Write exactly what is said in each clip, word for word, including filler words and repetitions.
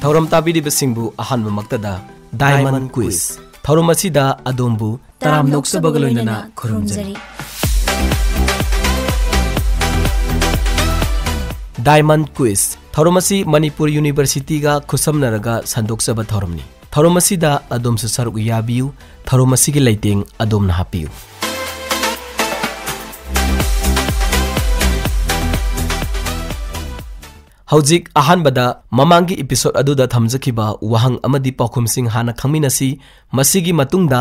ꯊꯧꯔꯝ ꯇꯥꯕꯤꯔꯤꯕꯁꯤꯡꯕꯨ ꯑꯍꯥꯟꯕꯃꯛꯇꯗ Diamond Quiz ꯊꯧꯔꯝ ꯑꯁꯤꯗ ꯑꯗꯣꯝꯕꯨ ꯇꯔꯥꯝꯅ ꯑꯣꯛꯆꯕꯒ ꯂꯣꯏꯅꯅ ꯈꯨꯔꯨꯝꯖꯔꯤ꯫ Diamond Quiz ꯊꯧꯔꯝ ꯑꯁꯤ ꯃꯅꯤꯄꯨꯔ ꯌꯨꯅꯤꯚꯔꯁꯤꯇꯤꯒ ꯈꯨꯠꯁꯝꯅꯔꯒ ꯁꯟꯗꯣꯛꯆꯕ ꯊꯧꯔꯝꯅꯤ꯫ ꯊꯧꯔꯝ ꯑꯁꯤꯗ ꯑꯗꯣꯝꯁꯨ ꯁꯔꯨꯛ ꯌꯥꯕꯤꯌꯨ꯫ ꯊꯧꯔꯝ ꯑꯁꯤꯒꯤ ꯂꯩꯇꯦꯡ ꯑꯗꯣꯝꯅ ꯍꯥꯞꯄꯤꯌꯨ꯫ ꯍꯧꯖꯤꯛ ꯑꯍꯥꯟꯕꯗ ꯃꯃꯥꯡꯒꯤ episode ꯑꯗꯨꯗ ꯊꯝꯖꯈꯤꯕ ꯋꯥꯍꯪ ꯑꯃꯗꯤ ꯄꯥꯎꯈꯨꯝꯁꯤꯡ ꯍꯥꯟꯅ ꯈꯪꯃꯤꯟꯅꯁꯤ꯫ ꯃꯁꯤꯒꯤ ꯃꯇꯨꯡꯗ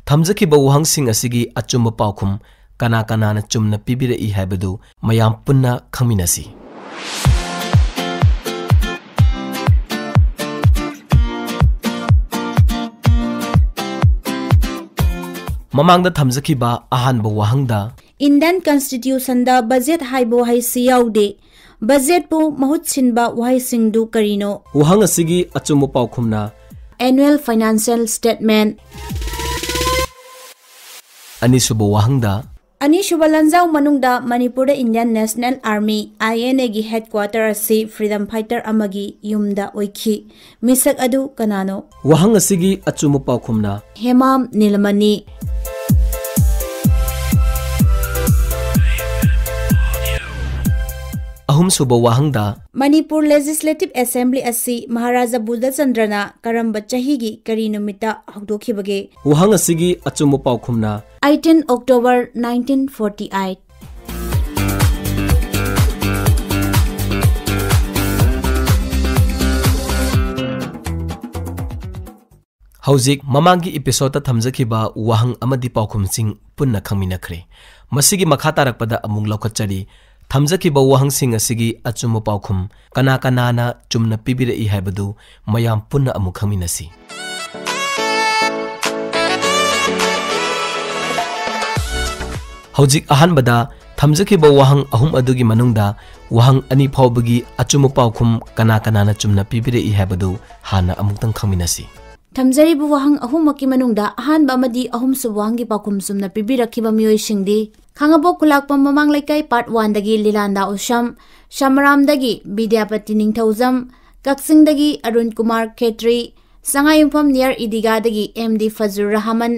ꯊꯝꯖꯈꯤꯕ ꯋꯥꯍꯪꯁꯤꯡ ꯑꯁꯤꯒꯤ ꯑꯆꯨꯝꯕ ꯄꯥꯎꯈꯨꯝ ꯀꯅꯥ ꯀꯅꯥꯅ ꯆꯨꯝꯅ ꯄꯤꯕꯤꯔꯛꯏ ꯍꯥꯏꯕꯗꯨ ꯃꯌꯥꯝ ꯄꯨꯟꯅ ꯈꯪꯃꯤꯟꯅꯁꯤ꯫ ꯃꯃꯥꯡꯗ ꯊꯝꯖꯈꯤꯕ ꯑꯍꯥꯟꯕ ꯋꯥꯍꯪꯗ Indian Constitutionꯗ budget ꯍꯥꯏꯕ ꯋꯥꯍꯩꯁꯤ ꯌꯥꯎꯗꯦ꯫ Budgetꯄꯨ ꯃꯍꯨꯠ ꯁꯤꯟꯕ ꯋꯥꯍꯩꯁꯤꯡꯗꯨ ꯀꯔꯤꯅꯣ? ꯋꯥꯍꯪ ꯑꯁꯤꯒꯤ ꯑꯆꯨꯝꯕ ꯄꯥꯎꯈꯨꯝꯅ Annual Financial Statement꯫ ꯑꯅꯤꯁꯨꯕ ꯋꯥꯍꯪꯗ ꯑꯅꯤꯁꯨꯕ ꯂꯥꯟꯖꯥꯎ ꯃꯅꯨꯡꯗ ꯃꯅꯤꯄꯨꯔꯗ Indian National Army, INAꯒꯤ headquarter ꯑꯁꯤ freedom fighter ꯑꯃꯒꯤ ꯌꯨꯝꯗ ꯑꯣꯏꯈꯤ꯫ ꯃꯤꯁꯛ ꯑꯗꯨ ꯀꯅꯥꯅꯣ? ꯋꯥꯍꯪ ꯑꯁꯤꯒꯤ ꯑꯆꯨꯝꯕ ꯄꯥꯎꯈꯨꯝꯅ ꯍꯦꯃꯥꯝ ꯅꯤꯂꯃꯅꯤ꯫ ꯑꯍꯨꯝꯁꯨꯕ ꯋꯥꯍꯪꯗ ꯃꯅꯤꯄꯨꯔ Legislative Assembly ꯑꯁꯤ ꯃꯍꯥꯔꯥꯖꯥ ꯕꯨꯙꯆꯟꯗ꯭ꯔꯅ ꯀꯔꯝꯕ ꯆꯍꯤꯒꯤ ꯀꯔꯤ ꯅꯨꯃꯤꯠꯇ ꯍꯧꯗꯣꯛꯈꯤꯕꯒꯦ? ꯋꯥꯍꯪ ꯑꯁꯤꯒꯤ ꯑꯆꯨꯝꯕ ꯄꯥꯎꯈꯨꯝꯅ eighteen October nineteen forty eight꯫ ꯍꯧꯖꯤꯛ ꯃꯃꯥꯡꯒꯤ episodeꯇ ꯊꯝꯖꯈꯤꯕ ꯋꯥꯍꯪ ꯑꯃꯗꯤ ꯄꯥꯎꯈꯨꯝꯁꯤꯡ ꯄꯨꯟꯅ ꯈꯪꯃꯤꯟꯅꯈ꯭ꯔꯦ꯫ ꯃꯁꯤꯒꯤ ꯃꯈꯥ ꯇꯥꯔꯛꯄꯗ ꯑꯃꯨꯛ ꯂꯧꯈꯠꯆꯔꯤ꯫ ꯊꯝꯖꯈꯤꯕ ꯋꯥꯍꯪꯁꯤꯡ ꯑꯁꯤꯒꯤ ꯑꯆꯨꯝꯕ ꯄꯥꯎꯈꯨꯝ ꯀꯅꯥ ꯀꯅꯥꯅ ꯆꯨꯝꯅ ꯄꯤꯕꯤꯔꯛꯏ ꯍꯥꯏꯕꯗꯨ ꯃꯌꯥꯝ ꯄꯨꯟꯅ ꯑꯃꯨꯛ ꯈꯪꯃꯤꯟꯅꯁꯤ꯫ ꯍꯧꯖꯤꯛ ꯑꯍꯥꯟꯕꯗ ꯊꯝꯖꯈꯤꯕ ꯋꯥꯍꯪ ꯑꯍꯨꯝ ꯑꯗꯨꯒꯤ ꯃꯅꯨꯡꯗ ꯋꯥꯍꯪ ꯑꯅꯤ ꯐꯥꯎꯕꯒꯤ ꯑꯆꯨꯝꯕ ꯄꯥꯎꯈꯨꯝ ꯀꯅꯥ ꯀꯅꯥꯅ ꯆꯨꯝꯅ ꯄꯤꯕꯤꯔꯛꯏ ꯍꯥꯏꯕꯗꯨ ꯍꯥꯟꯅ ꯑꯃꯨꯛꯇꯪ ꯈꯪꯃꯤꯟꯅꯁꯤ꯫ ꯊꯝꯖꯔꯤꯕ ꯋꯥꯍꯪ ꯑꯍꯨꯝꯃꯛꯀꯤ ꯃꯅꯨꯡꯗ ꯑꯍꯥꯟꯕ ꯑꯃꯗꯤ ꯑꯍꯨꯝꯁꯨꯕ ꯋꯥꯍꯪꯒꯤ ꯄꯥꯎꯈꯨꯝ ꯆꯨꯝꯅ ꯄꯤꯕꯤꯔꯛꯈꯤꯕ ꯃꯤꯑꯣꯏꯁꯤꯡꯗꯤ ꯈꯥꯡꯉꯕꯣꯛ ꯈꯨꯂꯥꯛꯄꯝ ꯃꯃꯥꯡ ꯂꯩꯀꯥꯏ part oneꯗꯒꯤ ꯂꯤꯂꯥꯟꯗꯥ ꯎꯁꯝ, ꯁꯃꯔꯥꯝꯗꯒꯤ ꯕꯤꯗ꯭ꯌꯥꯄꯇꯤ ꯅꯤꯡꯊꯧꯖꯝ, ꯀꯛꯆꯤꯡꯗꯒꯤ ꯑꯔꯨꯟ ꯀꯨꯃꯥꯔ ꯈꯦꯇ꯭ꯔꯤ, ꯁꯉꯥꯏꯌꯨꯝꯐꯝ ꯅꯤꯌꯔ ꯏꯗꯤꯒꯥꯗꯒꯤ ꯑꯦꯝ ꯗꯤ ꯐꯖꯨꯔ ꯔꯍꯃꯟ,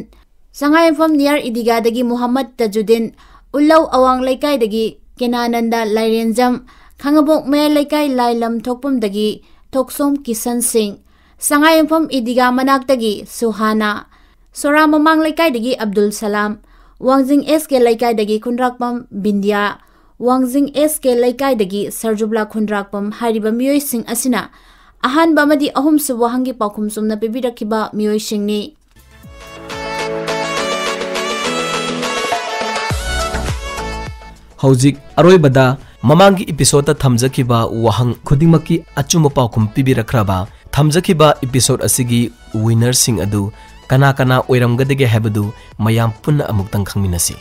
ꯁꯉꯥꯏꯌꯨꯝꯐꯝ ꯅꯤꯌꯔ ꯏꯗꯤꯒꯥꯗꯒꯤ ꯃꯨꯍꯝꯃꯗ ꯇꯖꯨꯗꯤꯟ, ꯎꯜꯂꯧ ꯑꯋꯥꯡ ꯂꯩꯀꯥꯏꯗꯒꯤ ꯀꯦꯅꯥꯅꯟꯗ ꯂꯥꯏꯔꯦꯟꯖꯝ, ꯈꯥꯉꯕꯣꯛ ꯃꯌꯥꯏ ꯂꯩꯀꯥꯏ ꯂꯥꯏꯂꯝ ꯊꯣꯛꯄꯝꯗꯒꯤ ꯊꯣꯛꯁꯣꯝ ꯀꯤꯁꯟ ꯁꯤꯡ, ꯁꯉꯥꯏꯌꯨꯝꯐꯝ ꯏꯗꯤꯒꯥ ꯃꯅꯥꯛꯇꯒꯤ ꯁꯨꯍꯥꯅꯥ, ꯁꯣꯔꯥ ꯃꯃꯥꯡ ꯂꯩꯀꯥꯏꯗꯒꯤ ꯑꯕꯗꯨꯜ ꯁꯂꯥꯝ, ꯋꯥꯡꯖꯤꯡ ꯑꯦꯁ ꯀꯦ ꯂꯩꯀꯥꯏꯗꯒꯤ ꯈꯨꯟꯗ꯭ꯔꯥꯛꯄꯝ ꯕꯤꯟꯗꯤꯌꯥ, ꯋꯥꯡꯖꯤꯡ ꯑꯦꯁ ꯀꯦ ꯂꯩꯀꯥꯏꯗꯒꯤ ꯁꯔꯖꯨꯕꯂꯥ ꯈꯨꯟꯗ꯭ꯔꯥꯛꯄꯝ ꯍꯥꯏꯔꯤꯕ ꯃꯤꯑꯣꯏꯁꯤꯡ ꯑꯁꯤꯅ ꯑꯍꯥꯟꯕ ꯑꯃꯗꯤ ꯑꯍꯨꯝꯁꯨꯕ ꯋꯥꯍꯪꯒꯤ ꯄꯥꯎꯈꯨꯝ ꯆꯨꯝꯅ ꯄꯤꯕꯤꯔꯛꯈꯤꯕ ꯃꯤꯑꯣꯏꯁꯤꯡꯅꯤ꯫ ꯍꯧꯖꯤꯛ ꯑꯔꯣꯏꯕꯗ ꯃꯃꯥꯡꯒꯤ episodeꯇ ꯊꯝꯖꯈꯤꯕ ꯋꯥꯍꯪ ꯈꯨꯗꯤꯡꯃꯛꯀꯤ ꯑꯆꯨꯝꯕ ꯄꯥꯎꯈꯨꯝ ꯄꯤꯕꯤꯔꯛꯈ꯭ꯔꯕ ꯊꯝꯖꯈꯤꯕ episode ꯑꯁꯤꯒꯤ winnerꯁꯤꯡ ꯑꯗꯨ ꯀꯅꯥ ꯀꯅꯥ ꯑꯣꯏꯔꯝꯒꯗꯒꯦ ꯍꯥꯏꯕꯗꯨ ꯃꯌꯥꯝ ꯄꯨꯟꯅ ꯑꯃꯨꯛꯇꯪ ꯈꯪꯃꯤꯟꯅꯁꯤ꯫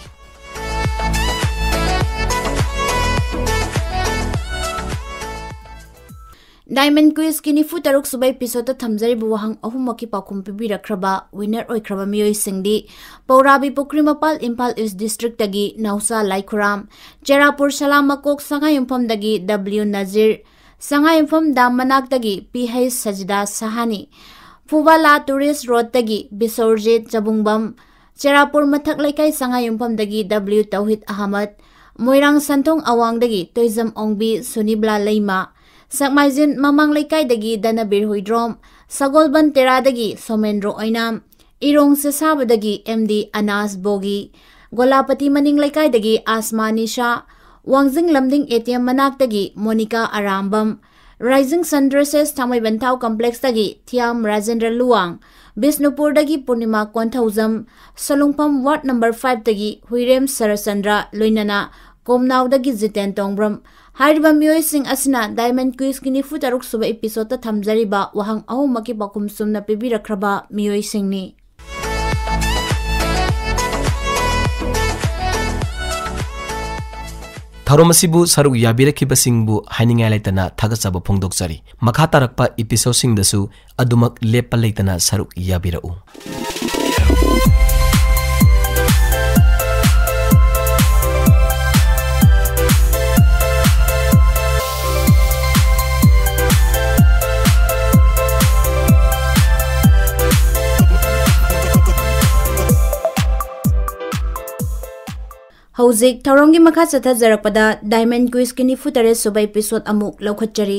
Diamond Quizꯀꯤ ꯅꯤꯐꯨ ꯇꯔꯨꯛ ꯁꯨꯕ episodeꯇ ꯊꯝꯖꯔꯤꯕ ꯋꯥꯍꯪ ꯑꯍꯨꯝꯃꯛꯀꯤ ꯄꯥꯎꯈꯨꯝ ꯄꯤꯕꯤꯔꯛꯈ꯭ꯔꯕ winner ꯑꯣꯏꯈ꯭ꯔꯕ ꯃꯤꯑꯣꯏꯁꯤꯡꯗꯤ ꯄꯧꯔꯥꯕꯤ ꯄꯨꯈ꯭ꯔꯤ ꯃꯄꯥꯜ ꯏꯝꯐꯥꯜ East districtꯇꯒꯤ ꯅꯥꯎꯆꯥ ꯂꯥꯏꯈꯨꯔꯥꯝ, ꯆꯦꯔꯥꯄꯨꯔ ꯁꯂꯥꯝ ꯃꯀꯣꯛ ꯁꯉꯥꯏꯌꯨꯝꯐꯝꯗꯒꯤ W ꯅꯖꯤꯔ, ꯁꯉꯥꯏꯌꯨꯝꯐꯝ dam ꯃꯅꯥꯛꯇꯒꯤ P H ꯁꯖꯤꯗꯥ ꯁꯍꯥꯅꯤ, ꯐꯨꯕꯥꯂꯥ tourist roadꯇꯒꯤ Bisorjit ꯆꯕꯨꯡꯕꯝ, ꯆꯦꯔꯥꯄꯨꯔ ꯃꯊꯛ ꯂꯩꯀꯥꯏ ꯁꯉꯥꯏꯌꯨꯝꯐꯝꯗꯒꯤ W ꯇꯧꯍꯤꯗ ꯑꯍꯃꯗ, ꯃꯣꯏꯔꯥꯡ ꯁꯟꯊꯣꯡ ꯑꯋꯥꯡꯗꯒꯤ ꯇꯣꯏꯖꯝ ꯑꯣꯡꯕꯤ ꯁꯨꯅꯤꯕꯂꯥ ꯂꯩꯃ, ꯁꯛꯃꯥꯏꯖꯤꯟ ꯃꯃꯥꯡ ꯂꯩꯀꯥꯏꯗꯒꯤ ꯗꯅꯕꯤꯔ ꯍꯨꯏꯗ꯭ꯔꯣꯝ, ꯁꯒꯣꯜꯕꯟ ꯇꯦꯔꯥꯗꯒꯤ ꯁꯣꯃꯦꯟꯗ꯭ꯔꯣ ꯑꯣꯏꯅꯥꯝ, ꯏꯔꯣꯡ ꯁꯦꯁꯥꯕꯗꯒꯤ ꯑꯦꯝ ꯗꯤ ꯑꯅꯥꯁ ꯕꯣꯒꯤ, ꯒꯣꯂꯥꯄꯇꯤ ꯃꯅꯤꯡ ꯂꯩꯀꯥꯏꯗꯒꯤ Asma Nisha, Wangjing Lamding A T M ꯃꯅꯥꯛꯇꯒꯤ Monica Arambam, Rising Sun Dresses Thangmeiband ꯊꯥꯎ complexꯇꯒꯤ ꯊꯤꯌꯥꯝ ꯔꯥꯖꯦꯟꯗ꯭ꯔ ꯂꯨꯋꯥꯡ, ꯕꯤꯁꯅꯨꯄꯨꯔꯗꯒꯤ ꯄꯨꯔꯅꯤꯃꯥ ꯀꯣꯟꯊꯧꯖꯝ, ꯁꯂꯨꯡꯐꯝ ward number fiveꯇꯒꯤ ꯍꯨꯏꯔꯦꯝ ꯁꯔꯆꯟꯗ꯭ꯔ, ꯂꯣꯏꯅꯅ ꯀꯣꯝꯅꯥꯎꯗꯒꯤ ꯖꯤꯇꯦꯟ ꯇꯣꯡꯕ꯭ꯔꯝ ꯍꯥꯏꯔꯤꯕ ꯃꯤꯑꯣꯏꯁꯤꯡ ꯑꯁꯤꯅ Diamond Quizꯀꯤ ꯅꯤꯐꯨ ꯇꯔꯨꯛ ꯁꯨꯕ episodeꯇ ꯊꯝꯖꯔꯤꯕ ꯋꯥꯍꯪ ꯑꯍꯨꯝꯃꯛꯀꯤ ꯄꯥꯎꯈꯨꯝ ꯆꯨꯝꯅ ꯄꯤꯕꯤꯔꯛꯈ꯭ꯔꯕ ꯃꯤꯑꯣꯏꯁꯤꯡꯅꯤ꯫ ꯊꯧꯔꯝ ꯑꯁꯤꯕꯨ ꯁꯔꯨꯛ ꯌꯥꯕꯤꯔꯛꯈꯤꯕꯁꯤꯡꯕꯨ ꯍꯥꯏꯅꯤꯡꯉꯥꯏ ꯂꯩꯇꯅ ꯊꯥꯒꯠꯆꯕ ꯐꯣꯡꯗꯣꯛꯆꯔꯤ꯫ ꯃꯈꯥ ꯇꯥꯔꯛꯄ episodeꯁꯤꯡꯗꯁꯨ ꯑꯗꯨꯃꯛ ꯂꯦꯞꯄ ꯂꯩꯇꯅ ꯁꯔꯨꯛ ꯌꯥꯕꯤꯔꯛꯎ꯫ ꯍꯧꯖꯤꯛ ꯊꯧꯔꯝꯒꯤ ꯃꯈꯥ ꯆꯠꯊꯖꯔꯛꯄꯗ Diamond Quizꯀꯤ ꯅꯤꯐꯨ ꯇꯔꯦꯠ ꯁꯨꯕ episode ꯑꯃꯨꯛ ꯂꯧꯈꯠꯆꯔꯤ꯫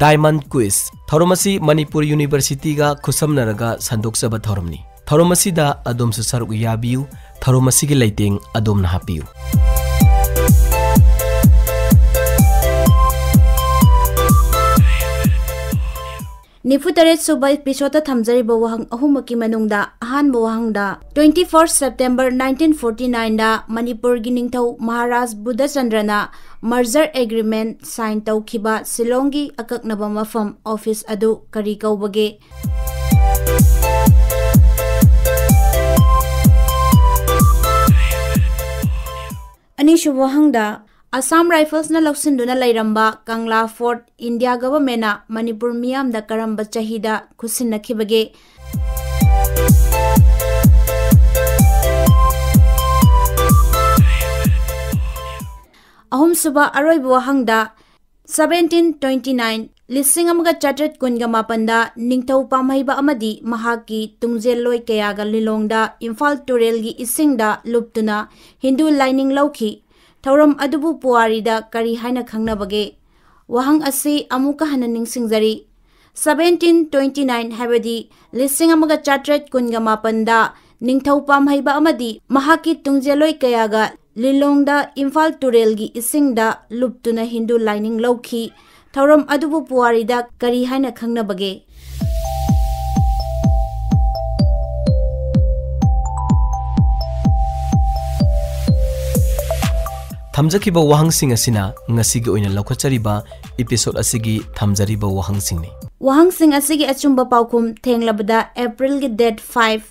Diamond Quiz ꯊꯧꯔꯝ ꯑꯁꯤ ꯃꯅꯤꯄꯨꯔ Universityꯒ ꯈꯨꯠꯁꯝꯅꯔꯒ ꯁꯟꯗꯣꯛꯆꯕ ꯊꯧꯔꯝꯅꯤ꯫ ꯊꯧꯔꯝ ꯑꯁꯤꯗ ꯑꯗꯣꯝꯁꯨ ꯁꯔꯨꯛ ꯌꯥꯕꯤꯌꯨ꯫ ꯊꯧꯔꯝ ꯑꯁꯤꯒꯤ ꯂꯩꯇꯦꯡ ꯑꯗꯣꯝꯅ ꯍꯥꯞꯄꯤꯌꯨ꯫ ꯅꯤꯐꯨ ꯇꯔꯦꯠ ꯁꯨꯕ episodeꯇ ꯊꯝꯖꯔꯤꯕ ꯋꯥꯍꯪ ꯑꯍꯨꯝꯃꯛꯀꯤ ꯃꯅꯨꯡꯗ ꯑꯍꯥꯟꯕ ꯋꯥꯍꯪꯗ, twenty first September nineteen forty nineꯗ ꯃꯅꯤꯄꯨꯔꯒꯤ ꯅꯤꯡꯊꯧ ꯃꯍꯥꯔꯥꯖ ꯕꯨꯙꯆꯟꯗ꯭ꯔꯅ merger agreement sign ꯇꯧꯈꯤꯕ ꯁꯤꯂꯣꯡꯒꯤ ꯑꯀꯛꯅꯕ ꯃꯐꯝ, office ꯑꯗꯨ ꯀꯔꯤ ꯀꯧꯕꯒꯦ? ꯑꯅꯤꯁꯨꯕ ꯋꯥꯍꯪꯗ, Assam Riflesꯅ ꯂꯧꯁꯤꯟꯗꯨꯅ ꯂꯩꯔꯝꯕ ꯀꯪꯂꯥ Fort India governmentꯅ ꯃꯅꯤꯄꯨꯔ ꯃꯤꯌꯥꯝꯗ ꯀꯔꯝꯕ ꯆꯍꯤꯗ ꯈꯨꯠꯁꯤꯟꯅꯈꯤꯕꯒꯦ? ꯑꯍꯨꯝꯁꯨꯕ ꯑꯔꯣꯏꯕ ꯋꯥꯍꯪꯗ, seventeen twenty nine, ꯂꯤꯁꯤꯡ ꯑꯃꯒ ꯆꯥꯇ꯭ꯔꯦꯠ ꯀꯨꯟꯒ ꯃꯥꯄꯟꯗ ꯅꯤꯡꯊꯧ ꯄꯥꯝꯍꯩꯕ ꯑꯃꯗꯤ ꯃꯍꯥꯛꯀꯤ ꯇꯨꯡꯖꯦꯜꯂꯣꯏ ꯀꯌꯥꯒ ꯂꯤꯂꯣꯡꯗ ꯏꯝꯐꯥꯜ ꯇꯨꯔꯦꯜꯒꯤ ꯏꯁꯤꯡꯗ ꯂꯨꯞꯇꯨꯅ ꯍꯤꯟꯗꯨ ꯂꯥꯏꯅꯤꯡ ꯂꯧꯈꯤ꯫ ꯊꯧꯔꯝ ꯑꯗꯨꯕꯨ ꯄꯨꯋꯥꯔꯤꯗ ꯀꯔꯤ ꯍꯥꯏꯅ ꯈꯪꯅꯕꯒꯦ? ꯋꯥꯍꯪ ꯑꯁꯤ ꯑꯃꯨꯛꯀ ꯍꯟꯅ ꯅꯤꯡꯁꯤꯡꯖꯔꯤ꯫ Seventeen twenty nine, ꯍꯥꯏꯕꯗꯤ ꯂꯤꯁꯤꯡ ꯑꯃꯒ ꯆꯥꯇ꯭ꯔꯦꯠ ꯀꯨꯟꯒ ꯃꯥꯄꯟꯗ ꯅꯤꯡꯊꯧ ꯄꯥꯝꯍꯩꯕ ꯑꯃꯗꯤ ꯃꯍꯥꯛꯀꯤ ꯇꯨꯡꯖꯦꯜꯂꯣꯏ ꯀꯌꯥꯒ ꯂꯤꯂꯣꯡꯗ ꯏꯝꯐꯥꯜ ꯇꯨꯔꯦꯜꯒꯤ ꯏꯁꯤꯡꯗ ꯂꯨꯞꯇꯨꯅ ꯍꯤꯟꯗꯨ ꯂꯥꯏꯅꯤꯡ ꯂꯧꯈꯤ꯫ ꯊꯧꯔꯝ ꯑꯗꯨꯕꯨ ꯄꯨꯋꯥꯔꯤꯗ ꯀꯔꯤ ꯍꯥꯏꯅ ꯈꯪꯅꯕꯒꯦ? ꯊꯝꯖꯈꯤꯕ ꯋꯥꯍꯪꯁꯤꯡ ꯑꯁꯤꯅ ꯉꯁꯤꯒꯤ ꯑꯣꯏꯅ ꯂꯧꯈꯠꯆꯔꯤꯕ episode ꯑꯁꯤꯒꯤ ꯊꯝꯖꯔꯤꯕ ꯋꯥꯍꯪꯁꯤꯡꯅꯤ꯫ ꯋꯥꯍꯪꯁꯤꯡ ꯑꯁꯤꯒꯤ ꯑꯆꯨꯝꯕ ꯄꯥꯎꯈꯨꯝ ꯊꯦꯡꯂꯕꯗ Aprilꯒꯤ date five,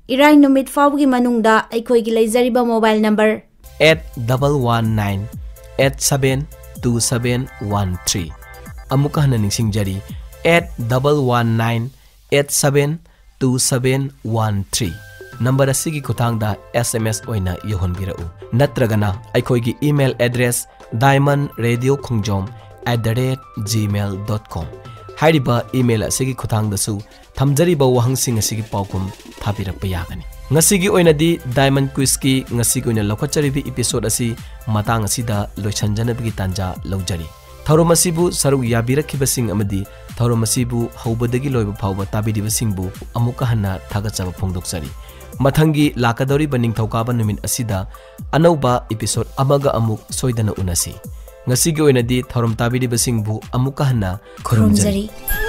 ꯏꯔꯥꯏ ꯅꯨꯃꯤꯠ ꯐꯥꯎꯕꯒꯤ ꯃꯅꯨꯡꯗ ꯑꯩꯈꯣꯏꯒꯤ ꯂꯩꯖꯔꯤꯕ mobile number eight double one nine eight seven two seven one three꯫ ꯑꯃꯨꯛꯀ ꯍꯟꯅ ꯅꯤꯡꯁꯤꯡꯖꯔꯤ, eight double one nine eight seven two seven one three꯫ Number ꯑꯁꯤꯒꯤ ꯈꯨꯠꯊꯥꯡꯗ S M S ꯑꯣꯏꯅ ꯌꯧꯍꯟꯕꯤꯔꯛꯎ, ꯅꯠꯇ꯭ꯔꯒꯅ ꯑꯩꯈꯣꯏꯒꯤ email address diamond radio khongjom at the rate gmail dot com꯫ ꯍꯥꯏꯔꯤꯕ email ꯑꯁꯤꯒꯤ ꯈꯨꯠꯊꯥꯡꯗꯁꯨ ꯊꯝꯖꯔꯤꯕ ꯋꯥꯍꯪꯁꯤꯡ ꯑꯁꯤꯒꯤ ꯄꯥꯎꯈꯨꯝ ꯊꯥꯕꯤꯔꯛꯄ ꯌꯥꯒꯅꯤ꯫ ꯉꯁꯤꯒꯤ ꯑꯣꯏꯅꯗꯤ Diamond Quizꯀꯤ ꯉꯁꯤꯒꯤ ꯑꯣꯏꯅ ꯂꯧꯈꯠꯆꯔꯤꯕ episode ꯑꯁꯤ ꯃꯇꯥꯡ ꯑꯁꯤꯗ ꯂꯣꯏꯁꯤꯟꯖꯅꯕꯒꯤ ꯇꯥꯟꯖꯥ ꯂꯧꯖꯔꯤ꯫ ꯊꯧꯔꯝ ꯑꯁꯤꯕꯨ ꯁꯔꯨꯛ ꯌꯥꯕꯤꯔꯛꯈꯤꯕꯁꯤꯡ ꯑꯃꯗꯤ ꯊꯧꯔꯝ ꯑꯁꯤꯕꯨ ꯍꯧꯕꯗꯒꯤ ꯂꯣꯏꯕ ꯐꯥꯎꯕ ꯇꯥꯕꯤꯔꯤꯕꯁꯤꯡꯕꯨ ꯑꯃꯨꯛꯀ ꯍꯟꯅ ꯊꯥꯒꯠꯆꯕ ꯐꯣꯡꯗꯣꯛꯆꯔꯤ꯫ ꯃꯊꯪꯒꯤ ꯂꯥꯛꯀꯗꯧꯔꯤꯕ ꯅꯤꯡꯊꯧꯀꯥꯕ ꯅꯨꯃꯤꯠ ꯑꯁꯤꯗ ꯑꯅꯧꯕ episode ꯑꯃꯒ ꯑꯃꯨꯛ ꯁꯣꯏꯗꯅ ꯎꯅꯁꯤ꯫ ꯉꯁꯤꯒꯤ ꯑꯣꯏꯅꯗꯤ ꯊꯧꯔꯝ ꯇꯥꯕꯤꯔꯤꯕꯁꯤꯡꯕꯨ ꯑꯃꯨꯛꯀ ꯍꯟꯅ ꯈꯨꯔꯨꯝꯖꯔꯤ꯫ ꯈꯨꯔꯨꯝꯖꯔꯤ꯫